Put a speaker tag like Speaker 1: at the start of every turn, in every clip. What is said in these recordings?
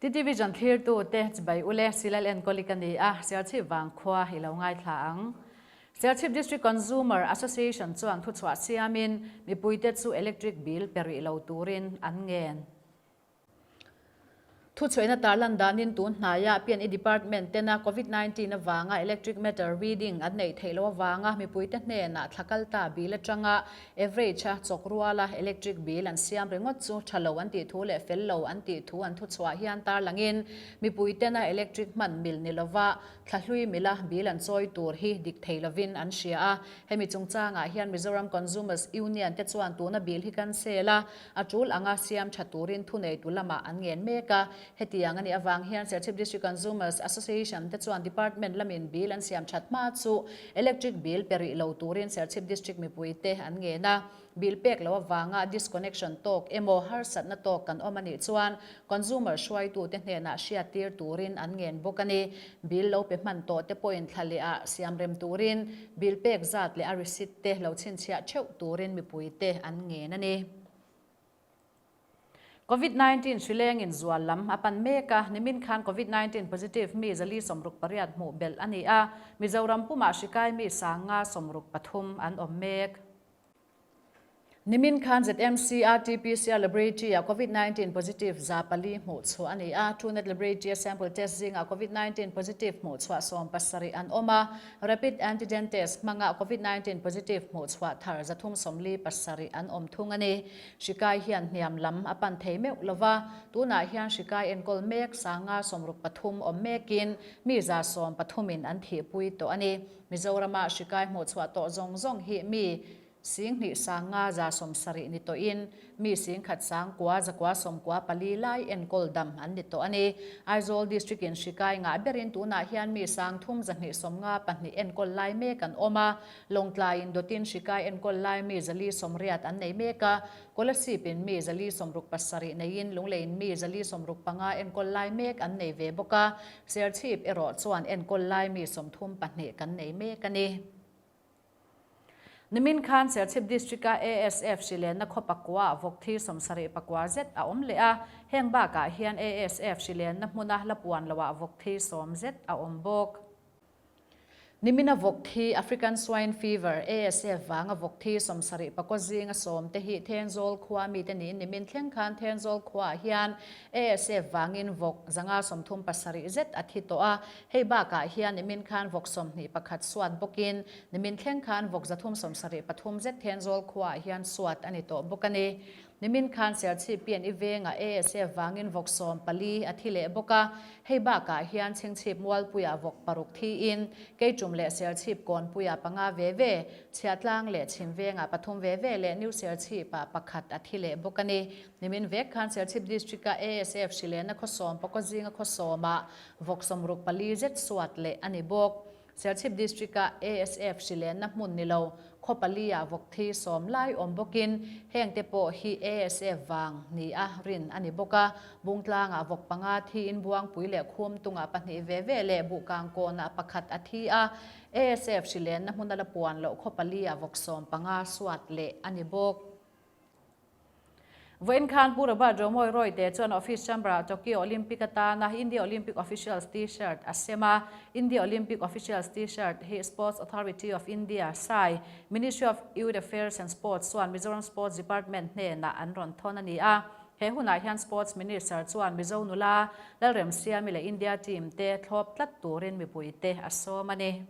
Speaker 1: TTV thlirtu te chibai ule Silal enkawli ka ni a, Serchhip vangkhua i lo ngaithla ang. Serchhip District Consumer Association chuan thuchhuah siamin mipuite chu electric bill pe rih lo turin an ngen. Thuchhuahna tarlan danin tun hnaiah PNE Department tena Covid 19 avanga electric meter reading an neih theih loh avanga mipuite hnenah thla kal ta bill atanga average a chawk ruala electric bill an siam ringawt chu tha lo an tih thu leh fel lo an tih thu an thuchhuah hian tarlangin mipui tena electric hman mil ni lova thla hlui mila bill an chawi tur hi dik thei lovin an hria a. Hemi chungchangah hian Mizoram Consumers Union te chuan tuna bill hi cancel a, A tul anga siam tha turin thuneitu lamah an ngen mek a. Hetiang a nih avang hian Serchhip District Consumers Association te chuan Department lamin bill an siam that hma chu electric bill pe rih lo turin Serchhip District mipuite an ngen a. Bill pek lo avanga disconnection tawk emaw harsatna tawk kan awm a nih chuan consumer hruaitute hnenah hriattir turin an ngen bawk a ni. Bill lo pe hman tawh te pawhin thla leh ah siam rem turin bill pek zat leh a receipt te lo chhinchhiah theuh turin mipuite an ngen a ni. Covid 19 hrileng in zual lam a pan mek a, nimin khan Covid 19 positive mi 468 hmuh belh a ni a, Mizoram pumah hri kai mi 563 an awm mek. Nimin khan ZMC RT-PCR Laboratory-ah Covid 19 positive 400 hmuh chhuah a ni a, Truenat Laboratory-a sample test zingah Covid 19 positive hmuh chhuah 70 an awm a, Rapid Antigen Test hmanga Covid 19 positive hmuh chhuah thar 347 an awm thung a ni. Hri kai hian hniam lam a pan thei meuh lo va, tunah hian hri kai enkawl mek 563 awm mekin mi 113 in an thihpui tawh a ni. Mizorama hri kai hmuh chhuah tawh zawng zawng hi mi 10,500 170 ni tawhin mi 1,194 lai enkawl dam an ni tawh a ni. Aizawl District in hri kai ngah berin tunah hian mi 3,292 enkawl lai mek an awm a, Lawngtlaiin dawtin hri kai enkawl lai mi 480 an nei mek a, Kolasib in mi 467 neiin Lungleiin mi 465 enkawl lai mek an nei ve bawk a, Serchhip erawh chuan enkawl lai mi 32 kan nei mek a ni. Nimin khan Serchhip District-a ASF hrilenna khaw pakua vawk thi 74 zet a awm leh a, heng bakah hian ASF hrilenna hmuna la puan loah vawk thi 10 zet a awm bawk. Nimina vawk thi African Swine Fever, ASF, vanga vawk thi 74 zinga 10 te hi Thenzawl khua mite niin nimin thleng khan Thenzawl khuaah hian ASF vangin vawk 137 zet a thi tawh a, Hei bakah hian nimin khan vawk 21 suat bawkin nimin thleng khan vawk 373 zet Thenzawl khuaah hian suat a ni tawh bawk a ni. Nimin khan Serchhip PNE vengah ASF vangin vawk 14 a thi leh bawk a, hei bakah hian Chhingchhip Mualpuiah vawk 6 thiin Keitum leh Serchhip Kawnpuiah 5 ve ve, Chhiahtlang leh Chhim vengah 3 ve ve leh New Serchhipah 1 a thi leh bawk a ni. Nimin vek khan Serchhip District-a ASF hrilehna khaw 10 pakaw zinga khaw 10-ah Vawk 64 zet suat leh a ni bawk. Serchhip District-a ASF hrilenna hmun ni lo, khaw pali-ah vawk thi 10 lai awm bawkin hengte pawh hi ASF vang ni a rin a ni bawk a. Bungtlangah vawk 5 thiin Buangpui leh Khumtungah 2 ve ve leh Buhkangkawnah 1 a thi a. ASF hrilenna hmuna la puan loh khaw pali-ah vawk 15 suat leh a ni bawk. Vawiin khan Pu Robert Romawi Royte chuan Office Chamber-ah Tokyo Olympic atana India Olympic Officials T-shirt a sem a. India Olympic Officials T-shirt hi Sports Authority of India, SAI, Ministry of Youth Affairs and Sports chuan Mizoram Sports Department hnenah an rawn thawn a ni a. He hunah hian Sports Minister chuan Mizo nula Lalremsiami leh India team te thlawp tlat turin mipuite a sawm a ni.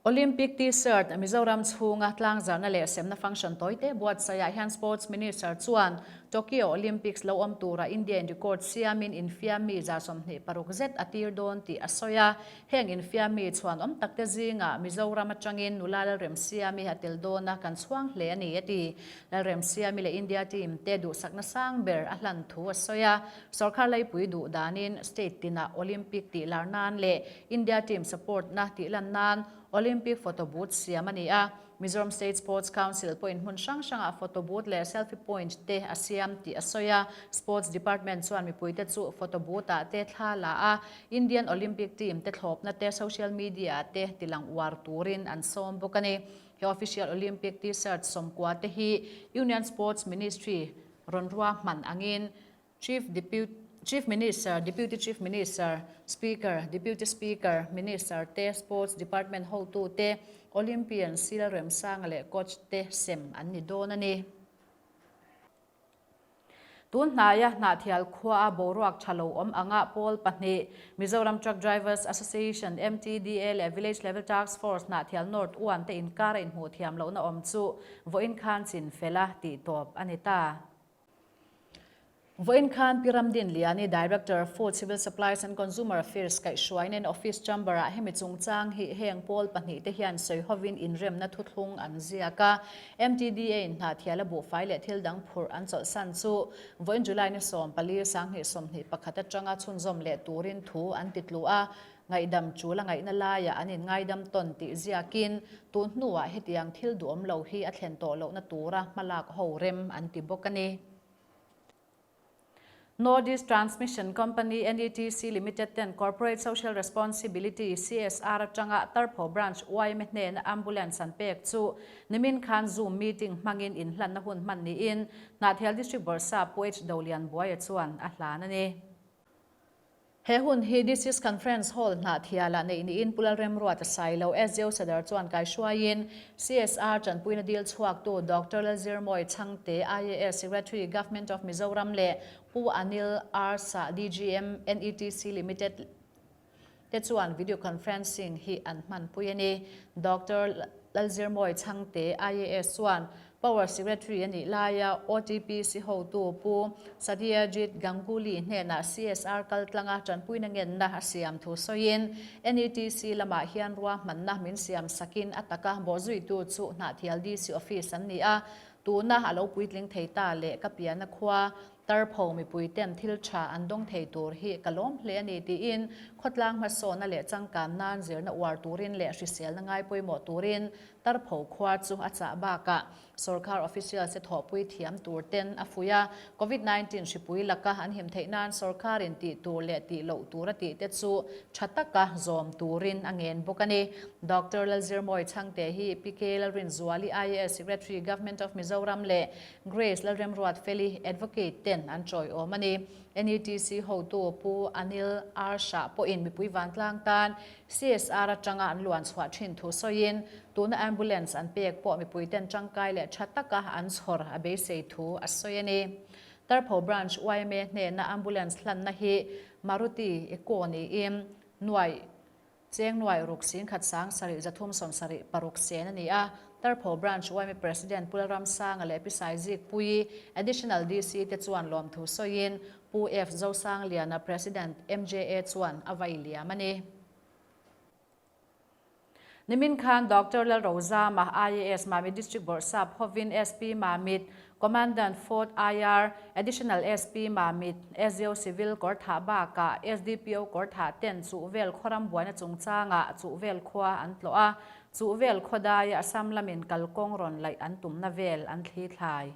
Speaker 1: Olympic T-shirt Mizoram chhunga tlangzarna leh semna function tawite buatsaihah hian Sports Minister chuan Tokyo Olympics lo awm tura India in record siamin infiam mi 26 zet a tir dawn tih a sawi a. Heng infiam mi chhuan awm takte zingah Mizoram atangin nula Lalremsiami a tel dawn a kan chhuang hle a ni a ti. Lalremsiami leh India team te duhsakna sang ber a hlan thu a sawi a. Sorkar laipui duh danin state tinah Olympic tih lar nan leh India team support na tih lan nan Olympic photo booth siam a ni a, Mizoram State Sports Council pawhin hmun hrang hrangah photo booth leh selfie point te a siam tih a sawi a. Sports Department chuan mipuite chu photo booth ah te thla la a, Indian Olympic team te thlawpna te social media ah te tilang uar turin an sawm bawk a ni. He official Olympic T-shirt 90 te hi Union Sports Ministry rawn ruahman angin Chief Deputy. Chief Minister, Deputy Chief Minister, Speaker, Deputy Speaker, Minister te, Sports Department hotu te, Olympian Sil Remsanga leh Coach te sem an ni dawn a ni. Tun hnaia Hnahthial khuaa boruak tha lo awm anga pawl pahnih, Mizoram Truck Drivers Association, MTDA, leh Village Level Task Force Hnahthial North uan te inkara inhmuh thiam lohna awm chu vawiin khan chin fel a tih tawp a ni ta. Vawiin khan Pi Ramdin Liani, Director, Food, Civil Supplies and Consumer Affairs kaihhruain Office Chamber-ah hemi chungchang hi heng pawl pahnih te hian sawi hovin inremna thuthlung an ziak a. MTDA-in hnahthiala buhfai leh thil dang phurh an chawlhsan chu vawiin July ni 14 2021 atanga chhunzawm leh turin thu an ti tlu a, ngaihdam tul a ngaihna laiah an inngaidam tawn tih ziakin tun hnuah hetiang thil duhawm lo hi a thlen tawh lohna tura hmalak ho rem an ti bawk a ni. North East Transmission Company, NETC, Limited ten Corporate Social Responsibility, CSR, atanga Tarpho Branch yma hnena Ambulance an pek chu nimin khan Zoom meeting hmangin inhlanna hun hman niin Hnahthial District Bawrhsap Pu H Dolianbuaia chuan a hlan a ni. He hun hi Disease Conference Hall Hnahthialah neih niin Pu Lalremruat a sai lo. SDO Sadar chuan kaihruaiin CSR tanpuina dil chhuaktu Doctor Lalzirmawi Chhangte, IAS Secretary, Government of Mizoram leh Pu Anil R Sah, DGM, NETC Limited te chuan video conferencing hi an hmanpui a ni. Doctor Lalzirmawi Chhangte, IAS chuan Power Secretary a nih laia OTPC hotu Pu Satyajit Ganguly hnenah CSR kaltlanga tanpuina ngenna a siam thu sawiin, NETC lamah hian ruahmanna min siam sakin a taka bawhzuitu chu Hnahthial DC Office an ni a, tuna a lo puitling thei ta leh ka pianna khua Tarpho mipuiten thil tha an dawng thei tur hi ka lawm hle a ni tiin khawtlang hmasawnna leh changkan nan zirna uar turin leh hriselna ngai pawimawh turin Tarpho khua chu a chah bakah sorkar officials te thawhpui thiam tur ten a fuih a, Covid 19 hripui laka an him theih nan sorkarin tih tur leh tih loh tur a tih te chu tha taka zawm turin a ngen bawk a ni. Doctor Lalzirmawi Chhangte hi PK Lalrinzuali IAS Secretary Government of Mizoram leh Grace Lalremruatfeli Advocate ten an chawiawm a ni. NETC hotu Pu Anil R Shah pawhin mipui vantlang tan CSR atanga an luan chhuah thin thu sawiin tuna ambulance an pek pawh mipui ten tangkai leh tha taka an chhawr a beisei thu a sawi a ni. Tarpho Branch yma hnena ambulance hlanna hi Maruti Eco niin nuaih Cheng nuai ruk 10,000 776 sen a ni a, Tarpho Branch yma President Pu Lalramsanga leh Pi Saizikpuii, Additional DC te chuan lawmthu sawiin Pu F Zosangliana President MJA chuan a vai liam a ni. Nimin khan Doctor Lalrozama, IAS Mamit District Bawrhsap hovin SP Mamit, Commandant 4th IR, Additional SP Mamit, SDO Civil kawr thah bakah SDPO kawr thah ten chuh vel khawram buaina chungchangah chuh vel khua an tlawh a, chuh vel khawdaia Assam lamin kalkawng rawn laih an tumna vel an thli thlai.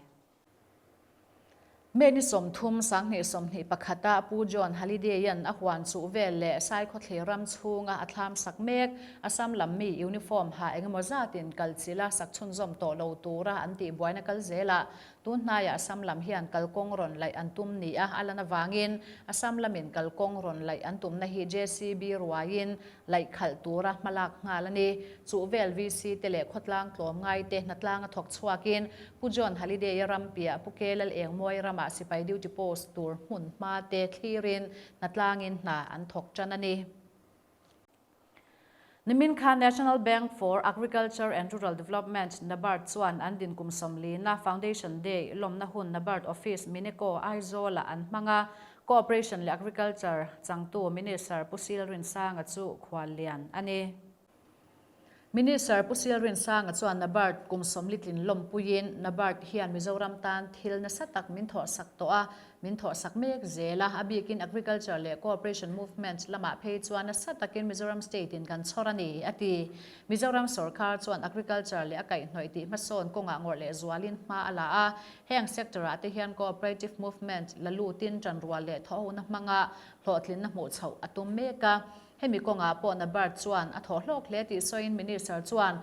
Speaker 1: May ni 30, 2021 ah Pu John Halliday-a'n a huan chuh vel leh Saikhawthlir ram chhunga a thlam sak mek, Assam lam mi uniform ha engemaw zatin kal chila sak chhunzawm tawh lo tura an tih buaina kal zelah tun hnaiah Assam lam hian kalkawng rawn laih an tum ni a a lan avangin Assam lamin kalkawng rawn laih an tumna hi JCB ruaiin laih khalh tura hmalak nghal a ni. Chuh vel VC te leh khawtlang tlawm ngai te hnatlang a thawk chhuakin Pu John Halliday-a ram piah Pu K Lal Engmawi ramah sipai duty post tur hmun hma te thlirin hnatlangin hna an thawk tan a ni. Nimin khan National Bank for Agriculture and Rural Development, NABARD, chuan an din kum sawmlina Foundation Day lawmna hun NABARD Office, Mineko, Aizawl-ah an hmang a. Cooperation leh Agriculture changtu Minister Pu Sil Rinsanga chu khuallian a ni. Minister Pu Sil Rinsanga chuan NABARD kum sawmli tlin lawmpuiin NABARD hian Mizoram tan thil nasa tak min thawhsak tawh a, Min thawhsak mek zel a, a bikin Agriculture leh Cooperation Movement lamah phei chuan nasa takin Mizoram State in kan chhawr a ni, a ti. Mizoram sorkar chuan Agriculture leh a kaihhnawih tih hmasawn kawngah ngawrh leh zualin hma a la a, heng sector ah te hian Cooperative Movement la lutin tanrual leh thawhhona hmanga hlawhtlinna hmuh chhoh a tum mek a. Hemi kawngah pawh NABARD chuan a thawh hlawk hle tih sawiin Minister chuan.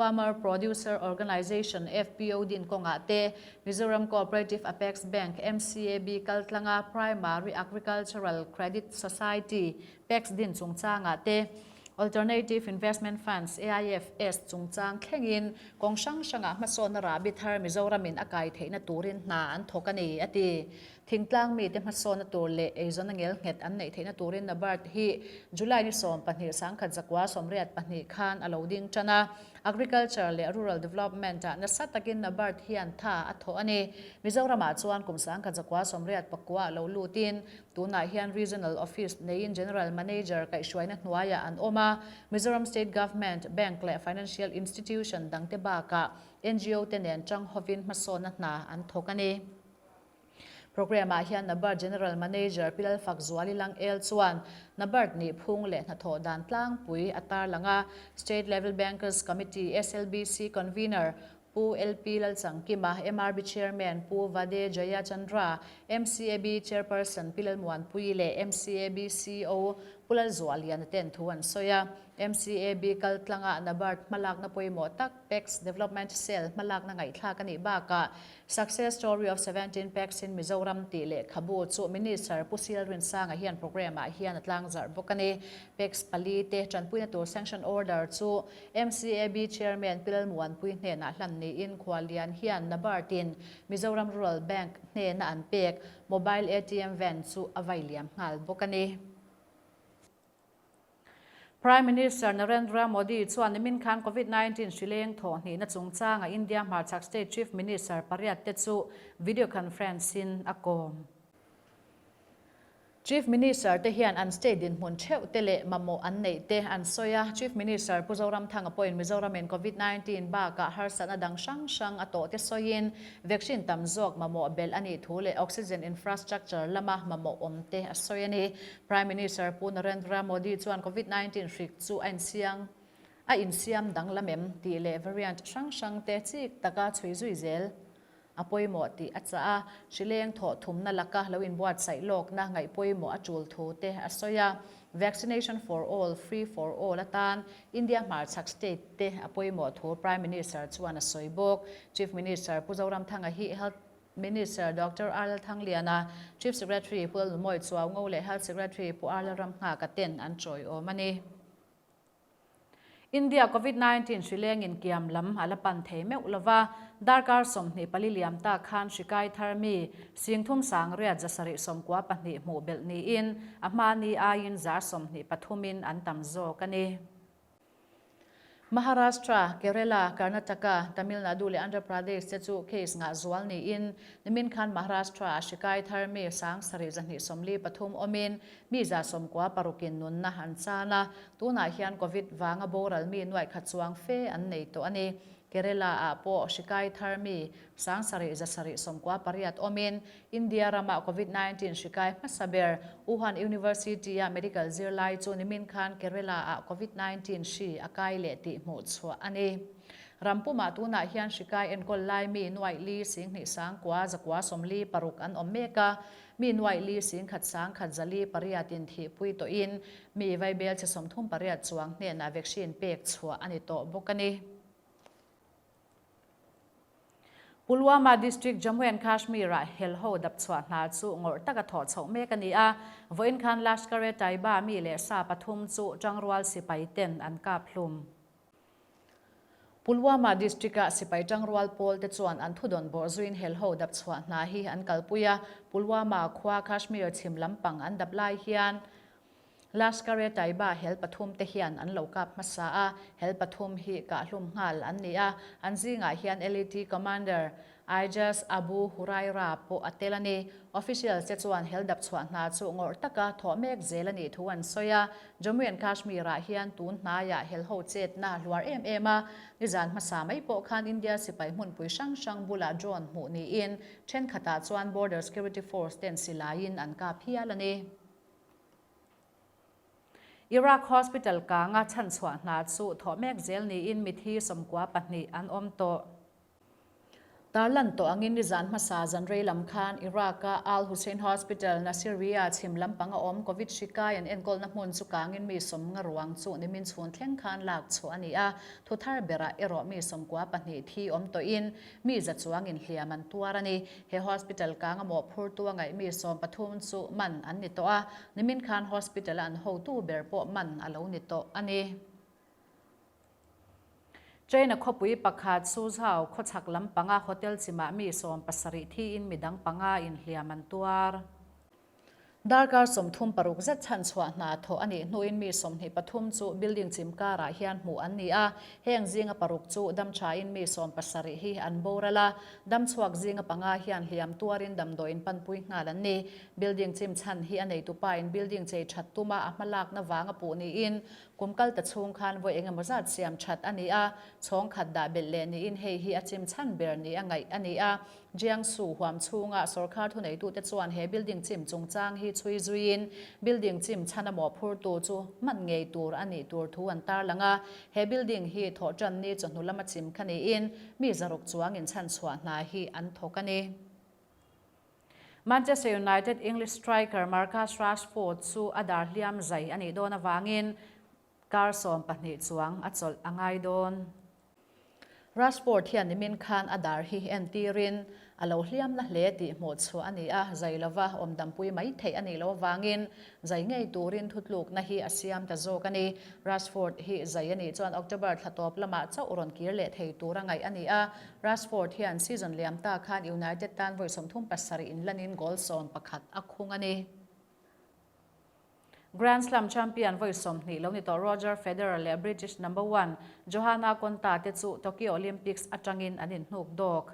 Speaker 1: Farmer Producer Organisation, FPO, din kawngah te, Mizoram Cooperative Apex Bank, MCAB, kaltlanga Primary Agricultural Credit Society, PACS, din chungchangah te, Alternative Investment Funds, AIFs, chungchang thlengin kawng hrang hrangah hmasawnna rahbi thar Mizoramin a kai theihna turin hna an thawk a ni, a ti. Thingtlang mite hmasawnna tur leh eizawnna ngelnghet an neih theihna turin NABARD hi July ni 12 1982 khan a lo ding tan a. Agriculture leh Rural Development ah nasa takin NABARD hian tha a thawh a ni. Mizoramah chuan kum 1989 ah lo lutin tunah hian Regional Office neiin General Manager kaihhruaina hnuaiah an awm a. Mizoram State Government, Bank leh Financial Institution dangte bakah ngo te nen tang hovin hmasawnna hna an thawk a ni. Programme ah hian NABARD General Manager Pi Lalfakzuali Langel chuan NABARD nih phung leh hnathawh dan tlangpui a tarlang a. State Level Bankers Committee, SLBC, Convener Pu LP Lalchangkima, MRB Chairman Pu Vade Jayachandra, MCAB Chairperson Pi Lalmuanpuii leh MCAB CEO Pu Lalzualiana ten thu an sawi a. MCAB kaltlanga NABARD hmalakna pawimawh tak PACS Development Cell hmalakna ngaihthlak a nih bakah Success Story of 17 PACS in Mizoram tih lehkhabu chu Minister Pu Sil Rinsanga hian programme ah hian a tlangzarh bawk a ni. PACS pali te tanpuina tur sanction order chu MCAB Chairman Pi Lalmuanpui hnenah hlan niin Khuallian hian NABARD in Mizoram Rural Bank hnena an pek Mobile ATM van chu a vai liam nghal bawk a ni. Prime Minister Narendra Modi chuan nimin khan Covid 19 hri leng thawh hnihna chungchanga India hmarchhak State Chief Minister pariat te chu video conference in a kawm. Chief Minister te hian an state dinhmun theuh te leh mamawh an neih te an sawi a. Chief Minister Pu Zoramthanga pawhin Mizoramin Covid 19 bakah harsatna dang hrang hrang a tawh te sawiin vaccine tam zawk mamawh belh a nih thu leh oxygen infrastructure lama mamawh awm te a sawi a ni. Prime Minister Pu Narendra Modi chuan Covid 19 hrik chu a insiang a insiam danglam em tih leh variant hrang hrang te chik taka chhui zui zel a pawimawh tih a chah a, hrileng thawh thumna laka lo inbuatsaih lawkna ngaih pawimawh a tul thu te a sawi a. Vaccination for all, free for all atan India hmarchhak state te a pawimawh thu Prime Minister chuan a sawi bawk. Chief Minister Pu Zoramthanga hi Health Minister Doctor R Lalthangliana, Chief Secretary Pu Lalnumawi Chuaungo leh Health Secretary Pu R Lalramnghaka ten an tawiawm a ni. India Covid 19 hri lengin kiam lam a la pan thei meuh lova, darkar 24 liam ta khan hri kai thar mi singthum sangriat 792 hmuh belh niin a hmani aiin 23 in an tam zawk a ni. Maharashtra, Kerala, Karnataka, Tamil Nadu leh Andhra Pradesh te chu case ngah zual niin nimin khan Maharashtra ah hri kai thar mi 7243 awmin mi 96 in nunna an chan a, tunah hian Covid vanga boral mi nuaih khat chuang fe an nei tawh a ni. Kerala ah pawh hri kai thar mi 7798 awmin India ramah Covid 19 hri kai hmasa ber Wuhan University a medical zirlai chu nimin khan Kerala ah Covid 19 hri a kai leh tih hmuh chhuah a ni. Rampumah tunah hian hri kai enkawl lai mi nuaih li singhnih sangkua zakua 56 an awm mek a, mi nuaih li singkhat sangkhat zali pariat in thihpui tawhin mi vaibel che 38 chuang hnenah vaccine pek chhuah a ni tawh bawk a ni. Pulwama District, Jammu and Kashmir-ah helho dap chhuah hna chu ngawrh taka thawh chhoh mek a ni a. Vawiin khan Lashkar-e-Taiba mi leh sa pathum chu tangrual sipai ten an kap hlum. Pulwama District-ah sipai tangrual pawl te chuan an thudawn bawh zuiin helho dap chhuah hna hi an kalpui a. Pulwama khua Kashmir chhim lampang an dap lai hian Lashkar-e-Taiba hel pathum te hian an lo kap hmasa a, hel pathum hi kahhlum nghal an ni a, an zingah hian LET Commander Aijaz Abu Huraira pawh a tel a ni. Officials te chuan hel dap chhuah hna chu ngawrh taka thawh mek zel a nih thu an sawi a, Jammu and Kashmir-ah hian tun hnaiah hel ho chetna a hluar em em a, nizan hmasa mai pawh khan India sipai hmunpui hrang hrang bulah drone hmuh niin thenkhatah chuan Border Security Force ten silaiin an kap hial a ni. Iraq Hospital kanga chhanchhuah hna chu thawh mek zel niin mithi 92 an awm tawh. Tarlan tawh angin nizan hmasa zan rei lam khan Iraq-a Al Hussein Hospital, Nasiriyah chhim lampanga awm Covid hri kai an enkawlna hmun chu kangin mi sawmnga ruang chu nimin chhun thleng khan lak chhuah a ni a, thu thar berah erawh mi 92 thi awm tawhin mi za chuang inhliam an tuar a ni. He hospital kanga mawhphurtu a ngaih mi 13 chu man an ni tawh a, nimin khan hospital-a an hotu ber pawh man a lo ni tawh a ni. China khawpui pakhat Suzhou khawchhak lampanga hotel chimah mi 70 thiin midang panga inhliam an tuar. Darkar 36 zet chhanchhuah hna thawh a nih hnuin mi 23 chu building chim karah hian hmuh an ni a, heng zinga paruk chu damthain mi 70 hi an boral a, damchhuak zinga panga hian hliam tuarin damdawiin panpui nghal an ni. Building chim chhan hi a neitupain building chei that tuma a hmalakna vanga puh niin Kum kal ta chhung khan vawi engemaw zat siam that a ni a, chhawng khat dah belh leh niin hei hi a chim chhan ber ni a ngaih a ni a. Jiangsu huam chhunga sorkar thuneitute chuan he building chim chungchang hi chhui zuiin building chim chhan a mawhphurtu chu hman ngei tur a nih tur thu an tarlang a. He building hi thawhtan ni chawhnu lama chim kha niin mi zaruk chuangin chhanchhuah hna hi an thawk a ni. Manchester United English striker Marcus Rashford chu a dar hliam zai a nih dawn avangin kar 12 chuang a chawlh a ngai dawn. Rashford hian nimin khan a dar hi entirin a lo hliam na hle tih hmuh chhuah a ni a, zai lova awm dampui mai theih a nih loh avangin zai ngei turin thutlukna hi a siam ta zawk a ni. Rashford hi zai a nih chuan October thla tawp lamah chauh rawn kir leh thei tur a ngaih a ni a, Rashford hian season liam ta khan United tan vawi 37 inlanin goal 11 a khung a ni. Grand Slam champion vawi 20 lo ni tawh Roger Federer leh British number one Johanna Konta te chu Tokyo Olympics atangin an inhnuk dawk.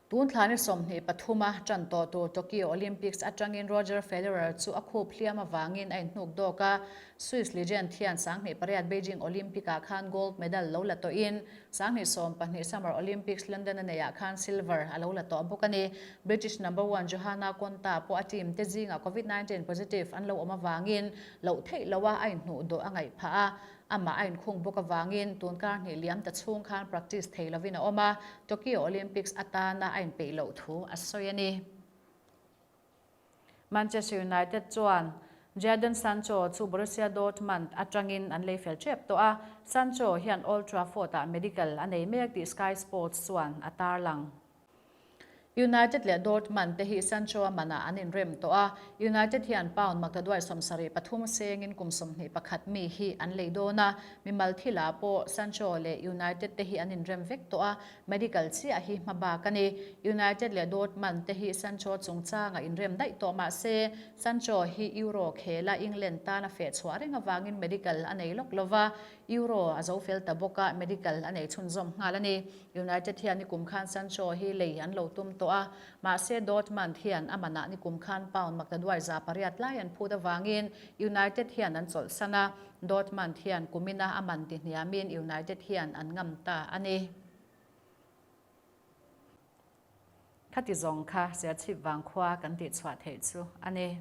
Speaker 1: Tun thla ni 23 a tan tawh tur Tokyo Olympics atangin Roger Federer chu a khup hliam avangin a inhnuk dawk a. Swiss legend hian 2008 Beijing Olympic-ah khan gold medal lo la tawhin 2012 Summer Olympics London a neihah khan silver a lo la tawh bawk a ni. British number one Johanna Konta pawh a team te zingah Covid-19 positive an lo awm avangin loh theih loha a inhnuh dawh a ngaih phah a, amah a inkhung bawk avangin tun kar hnih liam ta chhung khan practice thei lovin a awm a, Tokyo Olympics atana a inpeih loh thu a sawi a ni. Manchester United chuan Jadon Sancho chu Borussia Dortmund atangin an lei fel tep tawh a, Sancho hian Old Trafford-ah medical a nei mek tih Sky Sports chuan a tarlang. United leh Dortmund te hi Sancho-a manah an inrem tawh a, United hian pound maktaduai 73 sengin kum 21 mi hi an lei dawn a, mimal thilah pawh Sancho leh United te hi an inrem vek tawh a, Medical chiah hi hma bak a ni. United leh Dortmund te hi Sancho chungchanga inrem daih tawh mah se, Sancho hi Euro khela England tan a feh chhuah reng avangin medical a nei lawk lova, Euro a zo fel ta bawk a, medical a nei chhunzawm nghal a ni. United hian nikum khan Sancho hi lei an lo tum tawh a, mahse Dortmund hian a manah nikum khan pound maktaduai 800 lai an phut avangin United hian an chawlhsan a, Dortmund hian kumina a man ti hniamin United hian an ngam ta a ni. Khati zawng kha Serchhip vangkhua kan tihchhuah theih chu a ni.